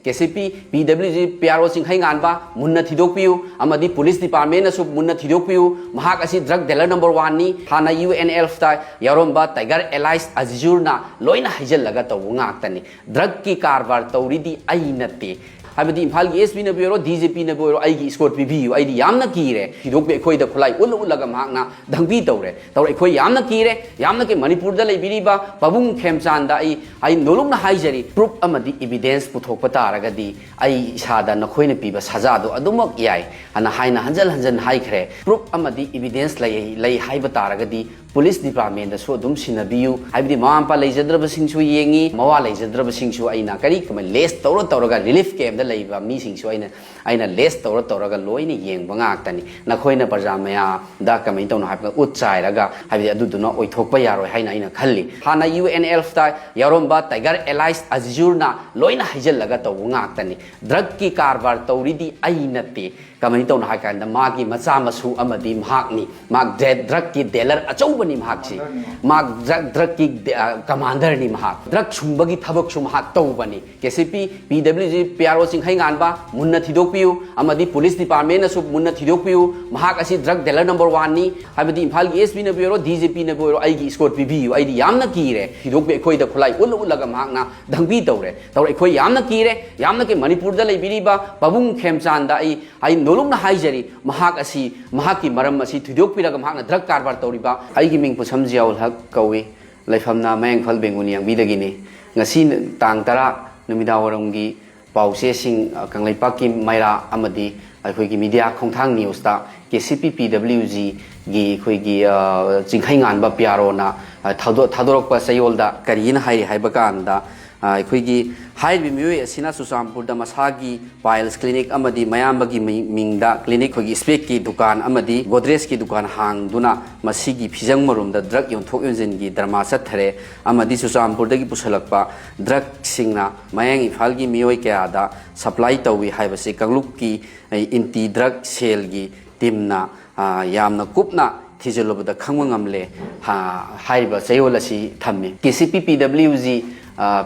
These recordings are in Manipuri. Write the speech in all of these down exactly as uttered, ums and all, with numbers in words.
ꯀꯦ C P, P W G, P R O ꯆꯤꯡꯈꯩꯉꯥꯟꯕ ꯃꯨꯟꯅ ꯊꯤꯗꯣꯛꯄꯤꯌꯨ ꯑꯃꯗꯤ ꯄꯨꯂꯤꯁ ꯗꯤꯄꯥꯔꯠꯃꯦꯟꯅꯁꯨ ꯃꯨꯟꯅ ꯊꯤꯗꯣꯛꯄꯤꯌꯨ꯫ ꯃꯍꯥꯛ ꯑꯁꯤ ꯗ꯭ꯔꯒ ꯗꯤꯂꯔ ꯅꯝꯕꯔ ꯋꯥꯟꯅꯤ꯫ ꯍꯥꯟꯅ ꯌꯨ ꯑꯦꯟ ꯑꯦꯜꯐꯇ ꯌꯥꯎꯔꯝꯕ ꯇꯥꯏꯒꯔ ꯑꯦꯂꯥꯏꯁ ꯑꯖꯤꯖꯨꯔꯅ ꯂꯣꯏꯅ ꯍꯩꯖꯤꯜꯂꯒ ꯇꯧꯕ ꯉꯥꯛꯇꯅꯤ꯫ ꯗ꯭ꯔꯒꯀꯤ ꯀꯔꯕꯥꯔ ꯇꯧꯔꯤꯗꯤ ꯑꯩ ꯅꯠꯇꯦ꯫ ꯍꯥꯏꯕꯗꯤ ꯏꯝꯐꯥꯜꯒꯤ ꯑꯦꯁ ꯄꯤꯅꯕꯨ ꯑꯣꯏꯔꯣ, ꯗꯤ ꯖꯤ ꯄꯤꯅꯕꯨ ꯑꯣꯏꯔꯣ, ꯑꯩꯒꯤ ꯏꯁꯀꯣꯔꯠ ꯄꯤꯕꯤꯌꯨ, ꯑꯩꯗꯤ ꯌꯥꯝꯅ ꯀꯤꯔꯦ꯫ ꯊꯤꯗꯣꯛꯄꯤ ꯑꯩꯈꯣꯏꯗ ꯈꯨꯠꯂꯥꯏ ꯎꯠꯂ ꯎꯠꯂꯒ ꯃꯍꯥꯛꯅ ꯙꯝꯀꯤ ꯇꯧꯔꯦ꯫ ꯇꯧꯔꯦ, ꯑꯩꯈꯣꯏ ꯌꯥꯝꯅ ꯀꯤꯔꯦ꯫ ꯌꯥꯝꯅ ꯀꯤ-, ꯃꯅꯤꯄꯨꯔꯗ ꯂꯩꯕꯤꯔꯤꯕ ꯄꯥꯕꯨꯡ ꯈꯦꯝꯆꯥꯟꯗ ꯑꯩ, ꯑꯩ ꯅꯣꯂꯨꯛꯅ ꯍꯥꯏꯖꯔꯤ, ꯄ꯭ꯔꯨꯞ ꯑꯃꯗꯤ ꯏꯕꯤꯗꯦꯟꯁ ꯄꯨꯊꯣꯛꯄ ꯇꯥꯔꯒꯗꯤ ꯑꯩ ꯏꯁꯥꯗ ꯅꯈꯣꯏꯅ ꯄꯤꯕ ꯁꯖꯥꯗꯣ ꯑꯗꯨꯃꯛ ꯌꯥꯏ ꯑꯅ ꯍꯥꯏꯅ ꯍꯟꯖꯟ ꯍꯟꯖꯟ ꯍꯥꯏꯈ꯭ꯔꯦ꯫ ꯄ꯭ꯔꯨꯞ ꯑꯃꯗꯤ ꯏꯕꯤꯗꯦꯟꯁ ꯂꯩ, ꯂꯩ ꯍꯥꯏꯕ ꯇꯥꯔꯒꯗꯤ ꯄꯨꯂꯤꯁ ꯗꯤꯄꯥꯔꯠꯃꯦꯟꯗꯁꯨ ꯑꯗꯨꯝ ꯁꯤꯟꯅꯕꯤꯌꯨ꯫ ꯍꯥꯏꯕꯗꯤ ꯃꯃꯥ ꯃꯄꯥ ꯂꯩꯖꯗ꯭ꯔꯕꯁꯤꯡꯁꯨ ꯌꯦꯡꯉꯤ, ꯃꯋꯥ ꯂꯩꯖꯗ꯭ꯔꯕꯁꯤꯡꯁꯨ ꯑꯩꯅ ꯀꯔꯤ ꯀꯃꯥꯏ ꯂꯦꯁ ꯇꯧꯔ ꯇꯧꯔꯒ ꯔꯤꯂꯤꯐ ꯀꯦꯝꯗ ꯂꯩꯕ ꯃꯤꯁꯤꯡꯁꯨ ꯑꯩꯅ, ꯑꯩꯅ ꯂꯦꯁ ꯇꯧꯔ ꯇꯧꯔꯒ ꯂꯣꯏꯅ ꯌꯦꯡꯕ ꯉꯥꯛꯇꯅꯤ꯫ ꯅꯈꯣꯏꯅ ꯄ꯭ꯔꯖꯥ ꯃꯌꯥꯝꯗ ꯀꯃꯥꯏꯅ ꯇꯧꯅꯣ ꯍꯥꯏꯕꯗ ꯎꯠ ꯆꯥꯏꯔꯒ, ꯍꯥꯏꯕꯗꯤ ꯑꯗꯨꯗꯨꯅ ꯑꯣꯏꯊꯣꯛꯄ ꯌꯥꯔꯣꯏ ꯍꯥꯏꯅ ꯑꯩꯅ ꯈꯜꯂꯤ꯫ ꯍꯥꯟꯅ ꯌꯨ ꯑꯦꯟ ꯑꯦꯜꯐꯇ ꯌꯥꯎꯔꯝꯕ ꯇꯥꯏꯒꯔ ꯑꯦꯂꯥꯏꯁ ꯑꯖꯤꯖꯨꯔꯅ ꯂꯣꯏꯅ ꯍꯩꯖꯤꯜꯂꯒ ꯇꯧꯕ ꯉꯥꯛꯇꯅꯤ꯫ ꯗ꯭ꯔꯒꯀꯤ ꯀꯔꯕꯥꯔ ꯇꯧꯔꯤꯗꯤ ꯑꯩ ꯅꯠꯇꯦ꯫ ꯀꯃꯥꯏꯅ ꯇꯧꯅꯣ ꯍꯥꯏ ꯀꯥꯟꯗ ꯃꯥꯒꯤ ꯃꯆꯥ ꯃꯁꯨ ꯑꯃꯗꯤ ꯃꯍꯥꯛꯅꯤ꯫ ꯃꯍꯥꯛ ꯗ꯭ꯔ-, ꯗ꯭ꯔꯒꯀꯤ ꯗꯦꯂꯔ ꯑꯆꯧꯕꯅꯤ ꯃꯍꯥꯛꯁꯤ꯫ ꯃꯍꯥꯛ ꯗ꯭ꯔꯒ, ꯗ꯭ꯔꯒꯀꯤ ꯗꯦ-, ꯑ, ꯀꯃꯥꯟꯗꯔꯅꯤ ꯃꯍꯥꯛ꯫ ꯗ꯭ꯔꯒ ꯁꯨꯡꯕꯒꯤ ꯊꯕꯛꯁꯨ ꯃꯍꯥꯛ ꯇꯧꯕꯅꯤ꯫ K C P, P W G, P R O ꯆꯤꯡꯈꯩꯉꯥꯟꯕ ꯃꯨꯟꯅ ꯊꯤꯗꯣꯛꯄꯤꯌꯨ ꯑꯃꯗꯤ ꯄꯨꯂꯤꯁ ꯗꯤꯄꯥꯔꯠꯃꯦꯟꯅꯁꯨ ꯃꯨꯟꯅ ꯊꯤꯗꯣꯛꯄꯤꯌꯨ꯫ ꯃꯍꯥꯛ ꯑꯁꯤ ꯗ꯭ꯔꯒ ꯗꯦꯂꯔ ꯅꯝꯕꯔ ꯋꯥꯟꯅꯤ꯫ ꯍꯥꯏꯕꯗꯤ ꯏꯝꯐꯥꯜꯒꯤ ꯑꯦꯁ ꯄꯤꯅꯕꯨ ꯑꯣꯏꯔꯣ, ꯗꯤ ꯖꯤ ꯄꯤꯅꯕꯨ ꯑꯣꯏꯔꯣ, ꯑꯩꯒꯤ ꯏꯁꯀꯣꯔꯠ ꯄꯤꯕꯤꯌꯨ, ꯑꯩꯗꯤ ꯌꯥꯝꯅ ꯀꯤꯔꯦ꯫ ꯊꯤꯗꯣꯛꯄꯤ ꯑꯩꯈꯣꯏꯗ ꯈꯨꯠꯂꯥꯏ ꯎꯠꯂ ꯎꯠꯂꯒ ꯃꯍꯥꯛꯅ ꯙꯝꯀꯤ ꯇꯧꯔꯦ꯫ ꯇꯧꯔꯦ, ꯑꯩꯈꯣꯏ ꯌꯥꯝꯅ ꯀꯤꯔꯦ꯫ ꯌꯥꯝꯅ ꯀꯤ-, ꯃꯅꯤꯄꯨꯔꯗ ꯂꯩꯕꯤꯔꯤꯕ ꯄꯥꯕꯨꯡ ꯈꯦꯝꯆꯥꯟꯗ ꯑꯩ, ꯑꯩ ꯅꯣꯂꯨꯛꯅ ꯍꯥꯏꯖꯔꯤ, ꯃꯍꯥꯛ ꯑꯁꯤ, ꯃꯍꯥꯛꯀꯤ ꯃꯔꯝ ꯑꯁꯤ ꯊꯤꯗꯣꯛꯄꯤꯔꯒ ꯃꯍꯥꯛꯅ ꯗ꯭ꯔꯒ ꯀꯔꯕꯥꯔ ꯇꯧꯔꯤꯕ꯫ ꯑꯩꯒꯤ ꯃꯤꯡ ꯄꯨꯁꯝ ꯖꯤꯌꯥꯎꯜ ꯍꯛ ꯀꯧꯏ꯫ ꯂꯩꯐꯝꯅ ꯃꯌꯥꯡ ꯏꯝꯐꯥꯜ ꯕꯦꯡꯒꯨꯟ ꯌꯥꯡꯕꯤꯗꯒꯤꯅꯤ꯫ ꯉꯁꯤ ꯇꯥꯡ ꯇꯔꯥ ꯅꯨꯃꯤꯗꯥꯡꯋꯥꯏꯔꯝꯒꯤ ꯄꯥꯎꯆꯦꯁꯤꯡ, ꯑ, ꯀꯪꯂꯩꯄꯥꯛꯀꯤ ꯃꯩꯔꯥ ꯑꯃꯗꯤ ꯑꯩꯈꯣꯏꯒꯤ ꯃꯤꯗꯤꯌꯥ ꯈꯣꯡꯊꯥꯡ ꯅ꯭ꯌꯨꯁꯇ ꯀꯦ ꯁꯤ ꯄꯤ ꯄꯤ ꯗꯕ꯭ꯂꯤꯎ ꯖꯤꯒꯤ ꯑꯩꯈꯣꯏꯒꯤ, ꯑ, ꯆꯤꯡꯈꯩꯉꯥꯟꯕ ꯄꯤ ꯑꯥꯔ ꯑꯣꯅ, ꯑ, ꯊꯥꯗꯣ-, ꯊꯥꯗꯣꯔꯛꯄ ꯆꯌꯣꯜꯗ ꯀꯔꯤꯅ ꯍꯥꯏꯔꯤ ꯍꯥꯏꯕ ꯀꯥꯟꯗ, ꯑ, ꯑꯩꯈꯣꯏꯒꯤ ꯍꯥꯏꯔꯤꯕ ꯃꯤꯑꯣꯏ ꯑꯁꯤꯅ ꯆꯨꯔꯆꯥꯟꯄꯨꯔꯗ ꯃꯁꯥꯒꯤ ꯄꯥꯏꯜꯁ ꯀ꯭ꯂꯤꯅꯤꯛ ꯑꯃꯗꯤ ꯃꯌꯥꯝꯕꯒꯤ ꯃꯤ-, ꯃꯤꯡꯗ ꯀ꯭ꯂꯤꯅꯤꯛ, ꯑꯩꯈꯣꯏꯒꯤ ꯏꯁꯄꯦꯛꯀꯤ ꯗꯨꯀꯥꯟ ꯑꯃꯗꯤ ꯒꯣꯗ꯭ꯔꯦꯖꯀꯤ ꯗꯨꯀꯥꯟ ꯍꯥꯡꯗꯨꯅ ꯃꯁꯤꯒꯤ ꯐꯤꯖꯪ ꯃꯔꯨꯝꯗ ꯗ꯭ꯔꯒ ꯌꯣꯟꯊꯣꯛ ꯌꯣꯟꯁꯤꯟꯒꯤ ꯗ꯭ꯔꯃꯥ ꯆꯠꯊꯔꯦ ꯑꯃꯗꯤ ꯆꯨꯔꯆꯥꯟꯄꯨꯔꯗꯒꯤ ꯄꯨꯁꯤꯜꯂꯛꯄ ꯗ꯭ꯔꯒꯁꯤꯡꯅ ꯃꯌꯥꯡ ꯏꯝꯐꯥꯜꯒꯤ ꯃꯤꯑꯣꯏ ꯀꯌꯥꯗ ꯁꯄ꯭ꯂꯥꯏ ꯇꯧꯏ ꯍꯥꯏꯕꯁꯤ ꯀꯥꯡꯂꯨꯞꯀꯤ ꯑꯦꯟꯇꯤ ꯗ꯭ꯔꯒ ꯁꯦꯜꯒꯤ ꯇꯤꯝꯅ, ꯑ, ꯌꯥꯝꯅ ꯀꯨꯞꯅ ꯊꯤꯖꯤꯜꯂꯨꯕꯗ ꯈꯪꯕ ꯉꯝꯂꯦ, ꯑ, ꯍꯥꯏꯔꯤꯕ ꯆꯌꯣꯜ ꯑꯁꯤ ꯊꯝꯃꯤ꯫ K C P P W G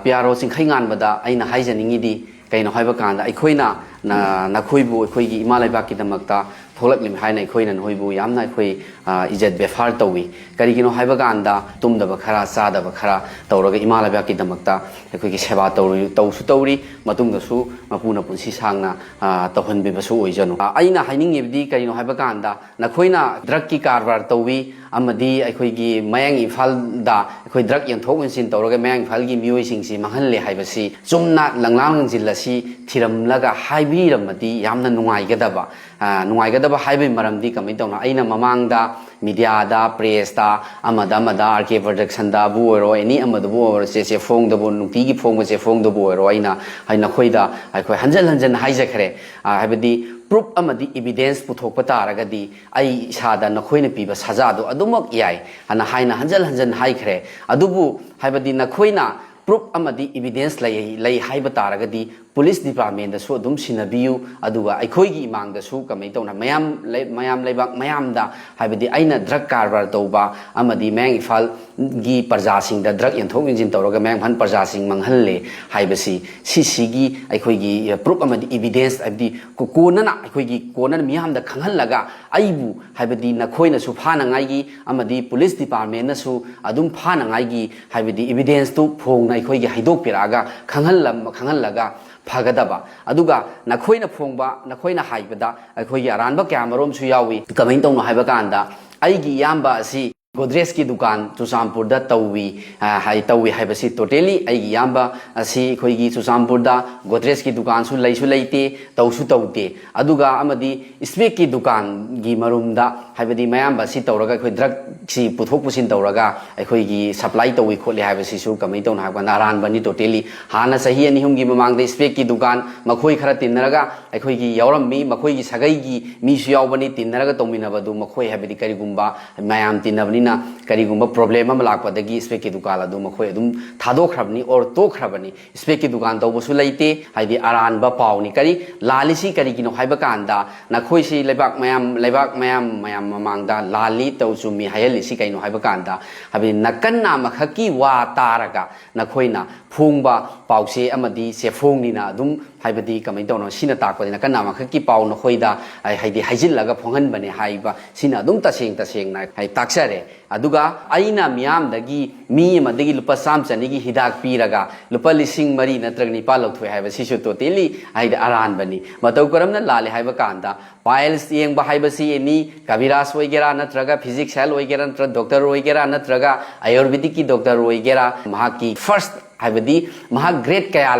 P R O ꯆꯤꯡꯈꯩ ꯉꯥꯟꯕꯗ ꯑꯩꯅ ꯍꯥꯏꯖꯅꯤꯡꯉꯤꯗꯤ ꯀꯩꯅꯣ ꯍꯥꯏꯕ ꯀꯥꯟꯗ, ꯑꯩꯈꯣꯏꯅ ꯅ-, ꯅꯈꯣꯏꯕꯨ ꯑꯩꯈꯣꯏꯒꯤ ꯏꯃꯥ ꯂꯩꯕꯥꯛꯀꯤꯗꯃꯛꯇ ꯊꯣꯛꯂꯛꯂꯤꯕꯅꯤ ꯍꯥꯏꯅ ꯑꯩꯈꯣꯏꯅ ꯅꯈꯣꯏꯕꯨ ꯌꯥꯝꯅ ꯑꯩꯈꯣꯏ, ꯑ, ꯏꯖꯠ ꯕꯦꯐꯥꯔ ꯇꯧꯏ꯫ ꯀꯔꯤꯒꯤꯅꯣ ꯍꯥꯏꯕ ꯀꯥꯟꯗ, ꯇꯨꯝꯗꯕ ꯈꯔ, ꯆꯥꯗꯕ ꯈꯔ ꯇꯧꯔꯒ ꯏꯃꯥ ꯂꯩꯕꯥꯛꯀꯤꯗꯃꯛꯇ ꯑꯩꯈꯣꯏꯒꯤ ꯁꯦꯕꯥ ꯇꯧꯔꯤ, ꯇꯧꯁꯨ ꯇꯧꯔꯤ, ꯃꯇꯨꯡꯗꯁꯨ ꯃꯄꯨꯅ ꯄꯨꯟꯁꯤ ꯁꯥꯡꯅ, ꯑ, ꯇꯧꯍꯟꯕꯤꯕꯁꯨ ꯑꯣꯏꯖꯅꯨ꯫ ꯑ, ꯑꯩꯅ ꯍꯥꯏꯅꯤꯡꯉꯤꯕꯗꯤ ꯀꯔꯤꯅꯣ ꯍꯥꯏꯕ ꯀꯥꯟꯗ, ꯅꯈꯣꯏꯅ ꯗ꯭ꯔꯒꯀꯤ ꯀꯔꯕꯥꯔ ꯇꯧꯏ ꯑꯃꯗꯤ ꯑꯩꯈꯣꯏꯒꯤ ꯃꯌꯥꯡ ꯏꯝꯐꯥꯜꯗ ꯑꯩꯈꯣꯏ ꯗ꯭ꯔꯒ ꯌꯦꯟꯊꯣꯛ ꯌꯦꯟꯁꯤꯟ ꯇꯧꯔꯒ ꯃꯌꯥꯡ ꯏꯝꯐꯥꯜꯒꯤ ꯃꯤꯑꯣꯏꯁꯤꯡꯁꯤ ꯃꯥꯡꯍꯜꯂꯦ ꯍꯥꯏꯕꯁꯤ ꯆꯨꯝꯅ ꯂꯪꯂꯥꯡ ꯂꯪꯁꯤꯜ ꯑꯁꯤ ꯊꯤꯔꯝꯂꯒ ꯍꯥꯏꯕꯤꯔꯝꯃꯗꯤ ꯌꯥꯝꯅ ꯅꯨꯡꯉꯥꯏꯒꯗꯕ꯫ ꯑ, ꯅꯨꯡꯉꯥꯏꯒꯗꯕ ꯍꯥꯏꯕꯒꯤ ꯃꯔꯝꯗꯤ ꯀꯃꯥꯏꯅ ꯇꯧꯅ, ꯑꯩꯅ ꯃꯃꯥꯡꯗ ꯃꯤꯗꯤꯌꯥꯗ, ꯄ꯭ꯔꯦꯁꯇ, ꯑꯃꯗ ꯑꯃꯗ, ꯑꯥꯔ ꯀꯦ ꯄ꯭ꯔꯗꯛꯁꯟꯗꯕꯨ ꯑꯣꯏꯔꯣ, ꯑꯦꯅꯤ ꯑꯃꯗꯕꯨ ꯑꯣꯏꯔꯣ, ꯆꯦ ꯆꯦꯐꯣꯡꯗꯕꯨ, ꯅꯨꯡꯇꯤꯒꯤ ꯐꯣꯡꯕ ꯆꯦꯐꯣꯡꯗꯕꯨ ꯑꯣꯏꯔꯣ, ꯑꯩꯅ, ꯑꯩ ꯅꯈꯣꯏꯗ ꯑꯩꯈꯣꯏ ꯍꯟꯖꯟ ꯍꯟꯖꯟ ꯍꯥꯏꯖꯈ꯭ꯔꯦ꯫ ꯑ, ꯍꯥꯏꯕꯗꯤ ꯄ꯭ꯔꯨꯞ ꯑꯃꯗꯤ ꯏꯕꯤꯗꯦꯟꯁ ꯄꯨꯊꯣꯛꯄ ꯇꯥꯔꯒꯗꯤ ꯑꯩ ꯏꯁꯥꯗ ꯅꯈꯣꯏꯅ ꯄꯤꯕ ꯁꯖꯥꯗꯣ ꯑꯗꯨꯃꯛ ꯌꯥꯏ ꯑꯅ ꯍꯥꯏꯅ ꯍꯟꯖꯟ ꯍꯟꯖꯟ ꯍꯥꯏꯈ꯭ꯔꯦ꯫ ꯑꯗꯨꯕꯨ ꯍꯥꯏꯕꯗꯤ ꯅꯈꯣꯏꯅ ꯄ꯭ꯔꯨꯞ ꯑꯃꯗꯤ ꯏꯕꯤꯗꯦꯟꯁ ꯂꯩ, ꯂꯩ ꯍꯥꯏꯕ ꯇꯥꯔꯒꯗꯤ ꯄꯨꯂꯤꯁ ꯗꯤꯄꯥꯔꯠꯃꯦꯟꯗꯁꯨ ꯑꯗꯨꯝ ꯁꯤꯟꯅꯕꯤꯌꯨ, ꯑꯗꯨꯒ ꯑꯩꯈꯣꯏꯒꯤ ꯏꯃꯥꯡꯗꯁꯨ ꯀꯃꯥꯏꯅ ꯇꯧꯅ ꯃꯌꯥꯝ ꯂꯩ-, ꯃꯌꯥꯝ ꯂꯩꯕꯥꯛ ꯃꯌꯥꯝꯗ, ꯍꯥꯏꯕꯗꯤ ꯑꯩꯅ ꯗ꯭ꯔꯒ ꯀꯔꯕꯥꯔ ꯇꯧꯕ ꯑꯃꯗꯤ ꯃꯌꯥꯡ ꯏꯝꯐꯥꯜꯒꯤ ꯄ꯭ꯔꯖꯥꯁꯤꯡꯗ ꯗ꯭ꯔꯒ ꯌꯦꯟꯊꯣꯛ ꯌꯦꯟꯁꯤꯟ ꯇꯧꯔꯒ ꯃꯌꯥꯡ ꯏꯝꯐꯥꯜ ꯄ꯭ꯔꯖꯥꯁꯤꯡ ꯃꯥꯡꯍꯜꯂꯦ ꯍꯥꯏꯕꯁꯤ, ꯁꯤꯁꯤꯒꯤ ꯑꯩꯈꯣꯏꯒꯤ ꯄ꯭ꯔꯨꯞ ꯑꯃꯗꯤ ꯏꯕꯤꯗꯦꯟꯁ, ꯍꯥꯏꯕꯗꯤ ꯀꯣ-, ꯀꯣꯟꯅꯅ ꯑꯩꯈꯣꯏꯒꯤ ꯀꯣꯟꯅꯅ ꯃꯤꯌꯥꯝꯗ ꯈꯪꯍꯜꯂꯒ ꯑꯩꯕꯨ, ꯍꯥꯏꯕꯗꯤ ꯅꯈꯣꯏꯅꯁꯨ ꯐꯥꯅꯉꯥꯏꯒꯤ ꯑꯃꯗꯤ ꯄꯨꯂꯤꯁ ꯗꯤꯄꯥꯔꯠꯃꯦꯟꯅꯁꯨ ꯑꯗꯨꯝ ꯐꯥꯅꯉꯥꯏꯒꯤ, ꯍꯥꯏꯕꯗꯤ ꯏꯕꯤꯗꯦꯟꯁꯇꯨ ꯐꯣꯡꯅ ꯑꯩꯈꯣꯏꯒꯤ ꯍꯩꯗꯣꯛꯄꯤꯔꯛꯑꯒ ꯈꯪꯍꯜꯂꯝ-, ꯈꯪꯍꯜꯂꯒ ꯐꯒꯗꯕ꯫ ꯑꯗꯨꯒ ꯅꯈꯣꯏꯅ ꯐꯣꯡꯕ, ꯅꯈꯣꯏꯅ ꯍꯥꯏꯕꯗ ꯑꯩꯈꯣꯏꯒꯤ ꯑꯔꯥꯟꯕ ꯀꯌꯥ ꯃꯔꯨꯝꯁꯨ ꯌꯥꯎꯏ꯫ ꯀꯃꯥꯏꯅ ꯇꯧꯅꯣ ꯍꯥꯏꯕ ꯀꯥꯟꯗ, ꯑꯩꯒꯤ ꯏꯌꯥꯝꯕ ꯑꯁꯤ ꯒꯣꯗ꯭ꯔꯦꯖꯀꯤ ꯗꯨꯀꯥꯟ ꯆꯨꯔꯆꯥꯟꯄꯨꯔꯗ ꯇꯧꯏ, ꯑ, ꯍꯥꯏ-, ꯇꯧꯏ ꯍꯥꯏꯕꯁꯤ ꯇꯣꯇꯦꯂꯤ ꯑꯩꯒꯤ ꯏꯌꯥꯝꯕ ꯑꯁꯤ ꯑꯩꯈꯣꯏꯒꯤ ꯆꯨꯔꯆꯥꯟꯄꯨꯔꯗ ꯒꯣꯗ꯭ꯔꯦꯖꯀꯤ ꯗꯨꯀꯥꯟꯁꯨ ꯂꯩꯁꯨ ꯂꯩꯇꯦ, ꯇꯧꯁꯨ ꯇꯧꯗꯦ꯫ ꯑꯗꯨꯒ ꯑꯃꯗꯤ ꯏꯁꯄꯦꯛꯀꯤ ꯗꯨꯀꯥꯟꯒꯤ ꯃꯔꯨꯝꯗ, ꯍꯥꯏꯕꯗꯤ ꯃꯌꯥꯝꯕ ꯑꯁꯤ ꯇꯧꯔꯒ ꯑꯩꯈꯣꯏ ꯗ꯭ꯔꯒꯁꯤ ꯄꯨꯊꯣꯛ ꯄꯨꯁꯤꯟ ꯇꯧꯔꯒ ꯑꯩꯈꯣꯏꯒꯤ ꯁꯄ꯭ꯂꯥꯏ ꯇꯧꯏ ꯈꯣꯠꯂꯤ ꯍꯥꯏꯕꯁꯤꯁꯨ ꯀꯃꯥꯏꯅ ꯇꯧꯅꯣ ꯍꯥꯏꯕ ꯀꯥꯟꯗ, ꯑꯔꯥꯟꯕꯅꯤ ꯇꯣꯇꯦꯂꯤ꯫ ꯍꯥꯟꯅ ꯆꯍꯤ ꯑꯅꯤ ꯑꯍꯨꯝꯒꯤ ꯃꯃꯥꯡꯗ ꯏꯁꯄꯦꯛꯀꯤ ꯗꯨꯀꯥꯟ ꯃꯈꯣꯏ ꯈꯔ ꯇꯤꯟꯅꯔꯒ ꯑꯩꯈꯣꯏꯒꯤ ꯌꯥꯎꯔꯝꯃꯤ, ꯃꯈꯣꯏꯒꯤ ꯁꯥꯒꯩꯒꯤ ꯃꯤꯁꯨ ꯌꯥꯎꯕꯅꯤ, ꯇꯤꯟꯅꯔꯒ ꯇꯧꯃꯤꯟꯅꯕꯗꯨ ꯃꯈꯣꯏ, ꯍꯥꯏꯕꯗꯤ ꯀꯔꯤꯒꯨꯝꯕ ꯃꯌꯥꯝ ꯇꯤꯟꯅꯕꯅꯤꯅ ꯀꯔꯤꯒꯨꯝꯕ ꯄ꯭ꯔꯣꯕ꯭ꯂꯦꯝ ꯑꯃ ꯂꯥꯛꯄꯗꯒꯤ ꯏꯁꯄꯦꯛꯀꯤ ꯗꯨꯀꯥꯟ ꯑꯗꯨ ꯃꯈꯣꯏ ꯑꯗꯨꯝ ꯊꯥꯗꯣꯛꯈ꯭ꯔꯕꯅꯤ ꯑꯣꯔ ꯇꯣꯛꯈ꯭ꯔꯕꯅꯤ꯫ ꯏꯁꯄꯦꯛꯀꯤ ꯗꯨꯀꯥꯟ ꯇꯧꯕꯁꯨ ꯂꯩꯇꯦ, ꯍꯥꯏꯗꯤ ꯑꯔꯥꯟꯕ ꯄꯥꯎꯅꯤ꯫ ꯀꯔꯤ ꯂꯥꯜꯂꯤꯁꯤ ꯀꯔꯤꯒꯤꯅꯣ ꯍꯥꯏꯕ ꯀꯥꯟꯗ, ꯅꯈꯣꯏꯁꯤ ꯂꯩꯕꯥꯛ ꯃꯌꯥꯝ, ꯂꯩꯕꯥꯛ ꯃꯌꯥꯝ, ꯃꯌꯥꯝ ꯃꯃꯥꯡꯗ ꯂꯥꯜꯂꯤ, ꯇꯧ ꯆꯨꯝꯃꯤ ꯍꯥꯏꯍꯜꯂꯤꯁꯤ ꯀꯩꯅꯣ ꯍꯥꯏꯕ ꯀꯥꯟꯗ, ꯍꯥꯏꯕꯗꯤ ꯅꯥꯀꯟ ꯅꯥꯝꯃꯈꯛꯀꯤ ꯋꯥ ꯇꯥꯔꯒ ꯅꯈꯣꯏꯅ ꯐꯣꯡꯕ ꯄꯥꯎꯆꯦ ꯑꯃꯗꯤ ꯆꯦꯐꯣꯡꯅꯤꯅ ꯑꯗꯨꯝ, ꯍꯥꯏꯕꯗꯤ ꯀꯃꯥꯏꯅ ꯇꯧꯅꯣ, ꯁꯤꯅ ꯇꯥꯛꯄꯗꯤ ꯅꯥꯀꯟ ꯅꯥꯝꯃꯈꯛꯀꯤ ꯄꯥꯎ ꯅꯈꯣꯏꯗ, ꯍꯥꯏ-, ꯍꯥꯏꯗꯤ ꯍꯥꯏꯖꯤꯜꯂꯒ ꯐꯣꯡꯍꯟꯕꯅꯦ ꯍꯥꯏꯕ ꯁꯤꯅ ꯑꯗꯨꯝ ꯇꯁꯦꯡ ꯇꯁꯦꯡꯅ, ꯍꯥꯏ, ꯇꯥꯛꯆꯔꯦ꯫ ꯑꯗꯨꯒ ꯑꯩꯅ ꯃꯤꯌꯥꯝꯗꯒꯤ, ꯃꯤ ꯑꯃꯗꯒꯤ ꯂꯨꯄꯥ ꯆꯥꯝꯃ ꯆꯅꯤꯒꯤ ꯍꯤꯗꯥꯛ ꯄꯤꯔꯒ ꯂꯨꯄꯥ ꯂꯤꯁꯤꯡ ꯃꯔꯤ ꯅꯠꯇ꯭ꯔꯒ ꯅꯤꯄꯥꯜ ꯂꯧꯊꯣꯛꯑꯦ ꯍꯥꯏꯕꯁꯤꯁꯨ totally, ꯍꯥꯏꯗꯤ, ꯑꯔꯥꯟꯕꯅꯤ꯫ ꯃꯇꯧ ꯀꯔꯝꯅ ꯂꯥꯜꯂꯦ ꯍꯥꯏꯕ ꯀꯥꯟꯗ, ꯄꯥꯏꯜꯁ ꯌꯦꯡꯕ ꯍꯥꯏꯕꯁꯤ ꯑꯦꯅꯤ ꯀꯕꯤꯔꯥꯖ ꯑꯣꯏꯒꯦꯔꯥ, ꯅꯠꯇ꯭ꯔꯒ ꯐꯤꯖꯤꯛꯁꯤꯌꯥꯟ ꯑꯣꯏꯒꯦꯔꯥ, ꯅꯠꯇ꯭ꯔꯒ ꯗꯣꯛꯇꯔ ꯑꯣꯏꯒꯦꯔꯥ, ꯅꯠꯇ꯭ꯔꯒ ꯑꯌꯨꯔꯕꯦꯗꯤꯛꯀꯤ ꯗꯣꯛꯇꯔ ꯑꯣꯏꯒꯦꯔꯥ, ꯃꯍꯥꯛꯀꯤ ꯐꯥꯔꯁ, ꯍꯥꯏꯕꯗꯤ ꯃꯍꯥꯛ ꯒ꯭ꯔꯦꯗ ꯀꯌꯥ